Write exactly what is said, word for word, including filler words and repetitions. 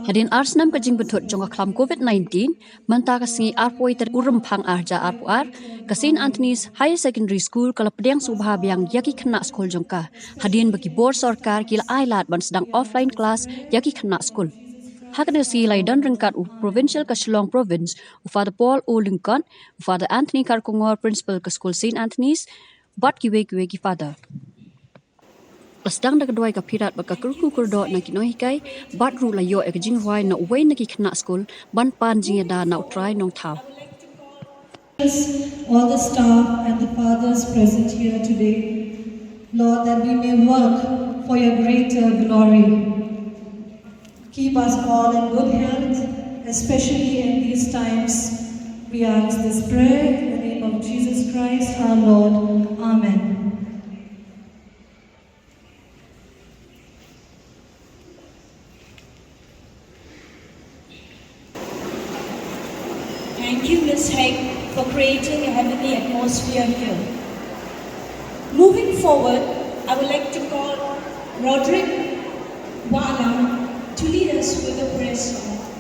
Hadien ar snem ka jingbthut jong ka khlam COVID nineteen, mynta ka sngi arphew tarik u Rymphang ar hajar arphew ar, ka Saint Anthony's Higher Secondary School ka la pdiang sngewbha biang ïa ki khynnah skul jong ka. Hadien ba ki bor sorkar ki la ai lad ban sdang offline class ïa ki khynnah skul. Ha kane ka sngi la ïadon ryngkat u Provincial ka Shillong Province, u Father Paul O Lyngkot, u Father Anthony Kharkongor, Principal ka skul Saint Anthony's, bad kiwei kiwei ki Father. La sdang da ka duwai ka phirat bad ka kyrkhu kyrdoh na ki nonghikai, bad ruh la ïoh ïa ka jingrwai na uwei na ki khynnah skul, ban pan jingïada na U Trai Nongthaw. All the staff and the fathers present here today, Lord, that we may work for your greater glory. Keep us all in good health, especially in these times. We ask this prayer in the name of Jesus Christ, our Lord. Amen. Thank you, Miss Heck, for creating a heavenly atmosphere here. Moving forward, I would like to call Roderick Walam to lead us with a prayer song.